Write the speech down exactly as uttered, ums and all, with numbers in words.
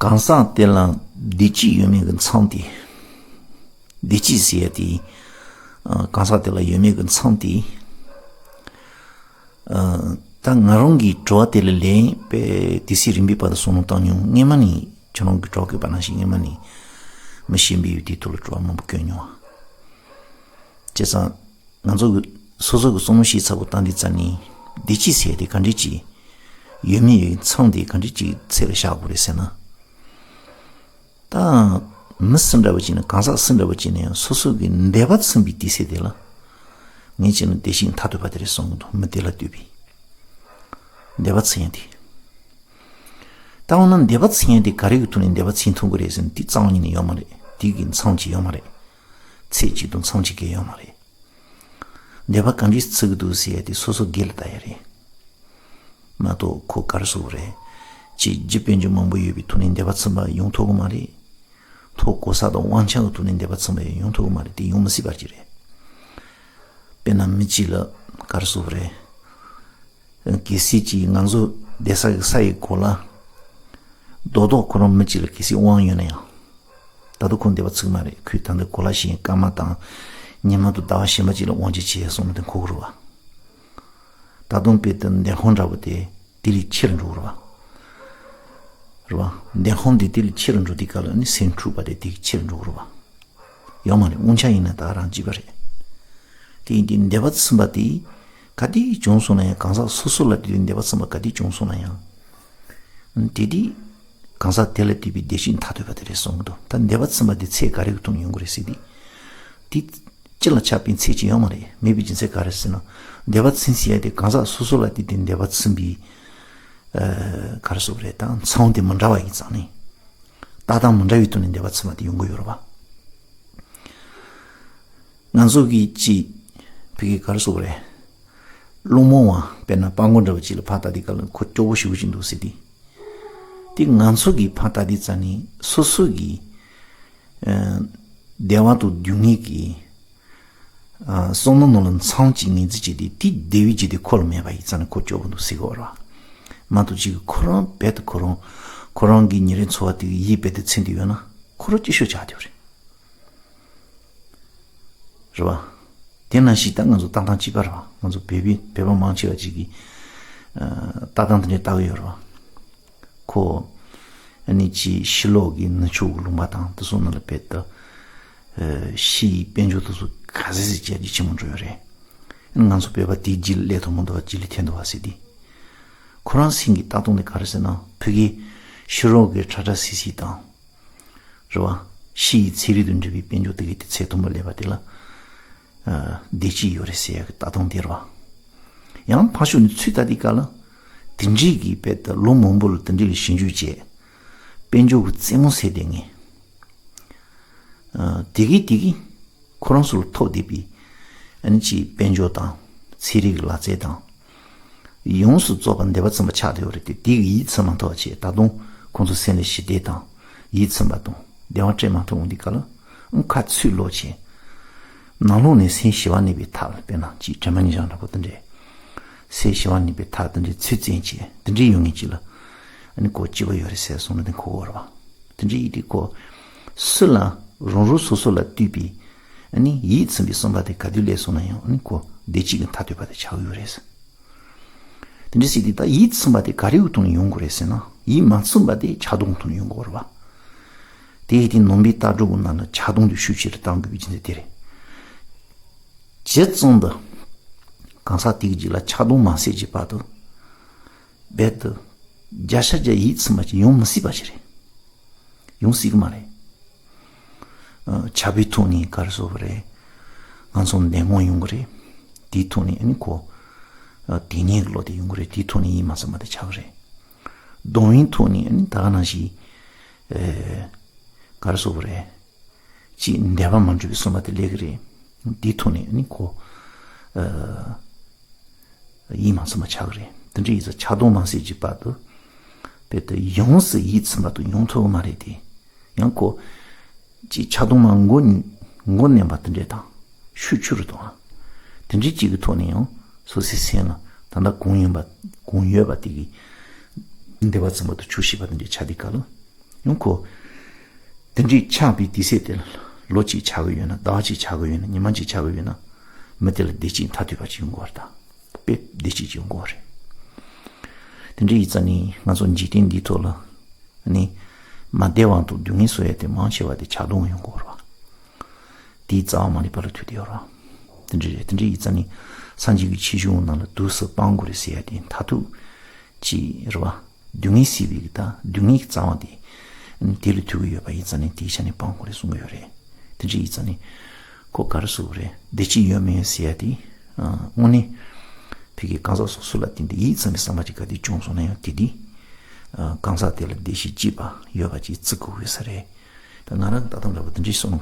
གང་ཟག་དེ་ལ་བདེ་སྐྱིད་ཡོད་མེད་ཀྱི་མཚམས་དེ། བདེ་སྐྱིད་ཟེར་ཡ་དེ། ཨ། གང་ཟག་དེ་ལ་ཡོད་མེད་ཀྱི་མཚམས་དེ། ཨ། ད་ང་རང་གིས་དྲི་བ་དེ་ལ་ལན་དཔེ་དུས་ཚོད་རིང་པོའི་བར་དུ་བསམ་བློ་བཏང་མྱོང་། སྔོན་མ་ནས་ཁྱེད་རང་གིས་དྲི་བ་བཀོད་པ་ནང་བཞིན་སྔོན་མ་ནས་མི་གཞན་པས་ཡང་དེའི་ཐོག་ལ་དྲི་བ་མང་པོ་བཀོད་མྱོང་། བྱས་ཙང་། ང་ཚོ་གི་སོ་སོ་གི་བསམ་བློ་ཤེས་ཚ་པོ་བཏང་དུས་ཙ་ནས། བདེ་སྐྱིད་ཟེར་དེ་ག་འདྲ་ཅིག་ཡོད་མེད་ཡོད་མཚམས་དེ་ག་འདྲ་ཅིག་ཚད་ལ་བཞག་དགོས་རེད་ཟེར་ན། ད་མི་སུ་འདྲ་བ་ཅིག་ནས་གང་ཟག་སུ་འདྲ་བ་ཅིག་ནས་ཡང་སོ་སོ་གི་འདོད་པ་ཚིམ་པའི་དུས་ཚོད་དེ་ལ། ངས་བྱས་ན་བདེ་སྐྱིད་མཐར་ཐུག་པ་དེ་རེད་བསམ་གྱི་འདུག་མི་དེ་ལ་ལྟོས་པའི་འདོད་པ་ཚིམ་ཡ་དེ། ད་འོ་ན་འདོད་པ་ཚིམ་ཡ་དེ་ག་རེ་གི་ཐོག་ནས་འདོད་པ་ཚིམ་ཐུབ་ཀྱི་རེད་ཟེར་ན། དེ་རྩ་བ་ཉིད་ནས་ཡོད་མ་རེད། དེ་གི་མཚམས་ཅིག་ཡོད་མ་རེད། ཚད་ཅིག་དང་མཚམས་ཅིག་གི་ཡོད་མ་རེད། འདོད་པ་ག་འདྲས་ཚིམ་གྱི་འདུག་ཟེར་ཡ་དེ་སོ་སོ་སྒེར་ལ་ལྟ་ཡ་རེད། མ་གཏོགས་ཁོ་ག་རེ་ཟེར་དགོས་རེད། ཅིག་རྒྱུ་དཔལ་འབྱོར་མང་པོ་ཡོད་པའི་ཐོག་ནས་འདོད་པ་ཚིམ་པ་ཡོང་ཐུབ་ཀྱི་མ་རེད། ཐོག་གོ་ས་དང་དབང་ཆ་གི་ཐོག་ནས་འདོད་པ་ཚིམ་པ་ཡང་ཡོང་ཐུབ་ཀྱི་མ་རེད། དེ་ཡོང་མི་སྲིད་པ་ཅིག་རེད། དཔེར་ན་མི་གཅིག་ལ་ག་རེ་ཟེར་དགོས་རེད། གལ་སྲིད་ཅིག་ང་ཚོ་བསྡད་ས་གི་ས་ཡི་གོ་ལ། རྡོག་རྡོག་ཁོ་རང་མི་གཅིག་ལ་གལ་སྲིད་དབང་ཡོད་ན་ཡང་། ད་དུང་ཁོ་འདོད་པ་ཚིམ་གྱི་མ་རེད། ཁོས་ད་ལྟ་གོ་ལ་གཞན་སྐར་མ་དང་། ཉི་མ་དང་ཟླ་བ་གཞན་པ་ཅིག་ལ་དབང་ཆ་བྱེད་སོང་ན་དེ་འགོར་གྱི་རེད་བ། ད་དུང་དཔེ་དེ་འདོད་ཁོམ་འདྲ་པོ་དེ་དེ་ལས་ཆེ་རུ་འགྲོ་གི་རེད་བ། རེད་བ། འདོད་ཁོམ་དེ་དེ་ལས་ཆེ་རུ་འགྲོ་དུས་སྐབས་ལ་ནི་སེམས་འཁྲུག་པ་དེ་དེ་ཆེ་རུ་འགྲོ་གི་རེད་བ། ཡོད་མ་རེད། དབང་ཆ་ཡིན་ན་ད་རང་གཅིག་པ་རེད། དེ་ཡིན་དུས་འདོད་པ་ཚིམ་པ་དེ་ག་དུས་བྱུང་སོང་ན་ཡང་། གང་ཟག་སོ་སོ་ལ་དེ་དུས་འདོད་པ་ཚིམ་པ་ག་དུས་བྱུང་སོང་ན་ཡང་། དེ་དུས་གང་ཟག་དེ་ལ་ལྟོས་པའི་བདེ་སྐྱིད་མཐར་ཐུག་པ་དེ་རེད་གསུང་གི་འདུག་ད་འདོད་པ་ཚིམ་པ་དེ་ཚད་ག་རེ་གི་ཐོག་ནས་ཡོང་གི་རེད་ཟེར་དུས། དེ་སྤྱི་ལ་ཁྱབ་པའི་ཚད་ཅིག་ཡོད་མ་རེད། མེད་པའི་རྒྱུ་མཚན་ག་རེ་ཟེར་ན། འདོད་པ་ཚིམ་ཟེར་ཡ་དེ་གང་ཟག་སོ་སོ་ལ་དེ་དུས་འདོད་པ་ཚིམ་པའི། ཨ། ག་རེ་ཟེར་དགོས་རེད། ད་མཚམས་དེ་མི་འདྲ་བ་ཡིན་ཙང་ནས། ལྟ་སྟངས་མི་འདྲ་བའི་ཐོག་ནས་འདོད་པ་ཚིམ་པ་དེ་ཡོང་གི་ཡོད་རེད་བ། ང་ཚོ་གིས་ཅིག་ཕ་གི་ག་རེ་ཟེར་དགོས་རེད། སློང་མོ་བ་དཔེར་ན་སྤྲང་པོ་འདྲ་བ་ཅིག་ལ་ཕར་ལྟ་དུས་སྐབས་ལ་ཁོ་སྐྱོ་པོ་ཞེ་པོ་ཅིག་འདུག་ཟེར་དུས། དེ་ང་ཚོ་གིས་ཕར་ལྟ་དུས་ཙ་ནས་སོ་སོ་གི། ཨ། བདེ་བ་དང་སྡུག་བསྔལ་གྱི། ཨ། བསམ་བློ་ནང་ལ་མཚམས་ཅིག་ངོས་འཛིན་བྱས་ཏེ། དེ་བདེ་བའི་རྒྱུ་དེ་ཁོ་ལ་མེད་པ་ཡིན་ཙང་ནས་ཁོ་སྐྱོ་པོ་འདུག་ཟེར་གྱི་ཡོད་རེད་བ། མ་གཏོགས་ཅིག་ཁོ་རང་རྦད་དེ་ཁོ་རང་། ཁོ་རང་གི་ཉིན་རེའི་འཚོ་བ་དེ་གི་ཡིད་རྦད་དེ་ཚིམ་དུས་ཡོད་ན་ཁོ་རང་སྐྱིད་ཤོས་ཆགས་བསྡད་ཡོད་རེད། རེད་བ། དེ་ནང་བཞིན་ད་ང་ཚོ་ལྟ་སྟངས་གཅིག་པ་རེད་བ། ང་ཚོ་བོད་པའི་བོད་པ་མང་ཆེ་བ་ཅིག་གིས། ཨ། ལྟ་སྟངས་དེ་འདྲ་ལྟ་གི་ཡོད་རེད་བ། ཁོ། ཨ་ནི་ཅིག་ཕྱི་ལོགས་ཀྱི་ནུབ་ཕྱོགས་ཀྱི་ལུང་པ་དང་དེ་ཚོ་ནང་ལ་རྦད་དེ། ཨ། ཕྱི་ཡི་དཔལ་འབྱོར་དེ་ཚོ་ག་ཚོད་ཅིག་རྒྱ་ཆེན་པོ་འགྲོ་ཡོད་རེད། ཨ་ནི་ང་ཚོ་བོད་པ་དེའི་རྗེས་ལ་སླེབས་ཐུབ་མི་འདུག་བ། རྗེས་ལ་ཐོན་འདུག་བ་ཟེར་དུས། ཁོ་རང་སེམས་ཀྱི་ལྟ་སྟངས་དེ་ག་རེ་ཟེར་ན། ཕ་གི་ཕྱི་རོལ་གྱི་ཁྲ་ཁྲ་སིལ་སིལ་དང་། རེད་བ། ཕྱི་ཡི་ཚན་རིག་དང་འབྲེལ་བའི་དཔལ་འབྱོར་དེ་གའི་དེ་ཚད་མཐོན་པོ་སླེབས་པ་དེ་ལ། ཨ། བདེ་སྐྱིད་ཡོད་རེད་ཟེར་ཡ་གི་ལྟ་སྟངས་དེ་རེད་བ། ཡང་ཕར་ཕྱོགས་ནས་ཚུར་ལྟ་དུས་སྐབས་ལ། དེ་འདྲའི་གི་རྦད་དེ་ལོ་མང་པོ་ལ་དེ་འདྲའི་ལ་ཞིབ་འཇུག་བྱས། དཔལ་འབྱོར་གྱི་རྩེད་མོ་ཟེར་བསྡད་མཁན། ཨ། དེ་གའི་དེ་གའི་ཁོ་རང་ཚོ་ལ་ཐོབ་བསྡད་པའི། ཨ་ནི་ཅིག་དཔལ་འབྱོར་དང་ཚན་རིག་གི་ལག་རྩལ་དང་། ཡོངས་སུ་རྫོགས་པ་འདོད་པ་ཚིམ་པ་ཆགས་བསྡད་ཡོད་རེད་དེ། དེ་གི་ཡིད་ཚིམ་མ་ཐུབ་པ་བྱས། ད་དུང་ཁོང་ཚོ་སེམས་ལ་ཞི་བདེ་དང་ཡིད་ཚིམ་པ་དང་བདེ་བ་སྤྲད་མ་ཐུབ་འོང་དུས་སྐབས་ལ། ཨང་། ཁ་ཚུར་ལོག་བྱས། ནང་ལོགས་ནས་སེམས་ཞི་བ་གནས་པའི་ཐབས། དཔེར་ན་ཅིག་དྲན་པ་ཉེར་བཞག་འདྲ་པོ་དེ་འདྲས། སེམས་ཞི་བ་གནས་པའི་ཐབས་དེ་འདྲས་ཚུར་བཙན་བྱས། དེ་འདྲས་ཡོང་མཁན་ཅིག་ལ། ཨ་ནི་ཁོ་སྐྱིད་པོ་ཡོད་རེད་ཟེར་གསུངས་ན་དེ་གོ་གི་རེད་བ། དེ་འདྲས་ཡིན་དུས་ཁོ། སུ་ལ། རང་རང་སོ་སོ་ལ་ལྟོས་པའི། ཨ་ནི་ཡིད་ཚིམ་པའི་བསམ་པ་དེ་ག་དུས་སླེབས་སོང་ན་ཡང་། ཨ་ནི་ཁོ་བདེ་སྐྱིད་ཀྱི་མཐར་ཐུག་པ་དེ་ཆགས་ཡོད་རེད། དེ་འདྲ་ཟེར་དུས་ད་ཡིད་ཚིམ་པ་དེ་ག་རེའི་ཐོག་ནས་ཡོང་དགོས་རེད་ཟེར་ན། ཡིད་མ་ཚིམ་པ་དེ་ཆགས་སྡང་ཐོག་ནས་ཡོང་དགོས་རེད་བ། དེ་ཡིན་དུས་ནང་པའི་ལྟ་གྲུབ་ཀྱི་ནང་ལ་ཆགས་སྡང་དེ་ཤུགས་ཆེ་རུ་གཏང་དགོས་པའི་རྒྱུ་མཚན་དེ་རེད། ཇི་ཙམ་དུ་གང་ཟག་དེ་གི་རྗེས་ལ་ཆགས་སྡང་མ་སད་ཀྱི་བར་དུ། རྦད་དེ་བརྒྱ་ཆ་བརྒྱ་ཡིད་ཚིམ་པ་ཅིག་ཡོང་མི་སྲིད་པ་ཞིག་རེད། ཡོང་སྲིད་ཀྱི་མ་རེད། ཨ། ཆགས་པའི་ཐོག་ནས་ག་རེ་ཟེར་དགོས་རེད། ང་ཚོ་འདོད་ངོ་ཡོང་གི་རེད། དེའི་ཐོག་ནས་ཨ་ནི་ཁོ། ཨ། དེ་ཉིད་ཀྱི་བློ་དེ་ཡོང་གི་རེད། དེའི་ཐོག་ནས་ཡིད་མ་ཚིམ་པ་དེ་ཆགས་ཀྱི་རེད། སྡང་བའི་ཐོག་ནས་ཨ་ནི་ད་ག་ནང་བཞིན། ཨེ། ག་རེ་ཟེར་དགོས་རེད། ཅིག་འདོད་པ་མ་འགྲུབ་པའི་བསམ་པ་དེ་སླེབས་ཀྱི་རེད། དེའི་ཐོག་ནས་ཨ་ནི་ཁོ། ཨ། ཡིད་མ་ཚིམ་པ་ཆགས་ཀྱི་རེད། དེ་འདྲ་ཡིན་ཙང་ཆགས་སྡང་མ་སད་ཀྱི་བར་དུ། རྦད་དེ་ཡོངས་སུ་ཡིད་ཚིམ་པ་དེ་ཡོང་ཐུབ་ཀྱི་མ་རེད་དེ། ཡང་ཁོ། ཅིག་ཆགས་སྡང་མ་མགོ་མགོ་མནན་པ་དེ་འདྲས་དང་། ཤུགས་ཆེ་རུ་གཏོང་བ། དེ་འདྲས་ཅིག་གི་ཐོག་ནས་ཡང་སོ་སོའི་སེམས་ལ་ད་ལྟ་གང་ཡིན་པ་གང་ཡོད་པ་དེ་གི་ བདེ་བ་ཚིམ་པ་དང་ཆོས་ཤེས་པ་དེ་འདྲའི་ཆགས་དུས་སྐབས་ལ། ཡང་ཁོ། དེ་འདྲའི་ཆགས་པའི་དུས་ཚོད་དེ་ལ་ལོ་གཅིག་ཆགས་ཀྱི་ཡོད་ན། ཟླ་བ་གཅིག་ཆགས་ཀྱི་ཡོད་ན། ཉི་མ་གཅིག་ཆགས་ཀྱི་ཡོད་ན། མི་དེ་ལ་བདེ་སྐྱིད་མཐར་ཐུག་པ་ཅིག་ཡོང་གི་ཡོད་རེད་ད། དཔེ་བདེ་སྐྱིད་ཅིག་ཡོང་གི་ཡོད་རེད། དེ་འདྲ་ཡིན་ཙང་ནི་ང་ཚོ་འཇིག་རྟེན་འདིའི་ཐོག་ལ་ནི་མ་བདེ་བ་དང་སྡུག་བསྔལ་བཟོ་ཡ་དེ་མང་ཆེ་བ་དེ་ཆགས་སྡང་ཡོང་གི་ཡོད་རེད་བ། དེའི་རྩ་བ་མ་ནས་པ་ལ་ཐུག་བསྡད་ཡོད་རེད་བ། དེ་འདྲ་རེད། དེ་འདྲ་ཡིན་ཙང་ནི་སངས་རྒྱས་ཀྱི་ཆོས་འབྱུང་ནང་ལ་དུས་སུ་སྤང་དགོས་རེད་ཟེར་ཡ་དེ་མཐར་ཐུག་ཅིག་རེད་བ། སྡུག་བསྔལ་སེལ་བའི་གི་ད་སྡུག་བསྔལ་གྱི་རྩ་བ་དེ་དེ་ལ་ཐུག་གི་ཡོད་པ་ཡིན་ཙང་ནི་དེའི་ཆ་ནས་སྤང་དགོས་རེད་གསུང་གི་ཡོད་རེད། དེ་འདྲ་ཡིན་ཙང་ནི་ཁོ་ག་རེ་ཟེར་དགོས་རེད། བདེ་སྐྱིད་ཡོད་མེད་ཟེར་ཡ་དེ་དངོས་གནས་ཕ་གི་གང་ཟག་སོ་སོ་ལ་བརྟེན་ཏེ་ཡིད་ཚིམ་པའི་བསམ་པ་ཅིག་ག་དུས་བྱུང་སོང་ན་ཡང་དེ་དུས་གང་ཟག་དེ་ལ་བདེ་སྐྱིད་ཅིག་པ་ཡོད་པ་ཅིག་བརྩི་དགོས་ས་རེད། ད་ང་རང་ད་ལྟ་འདྲ་པོ་དེ་འདྲ་ཞིག་སོང་ན།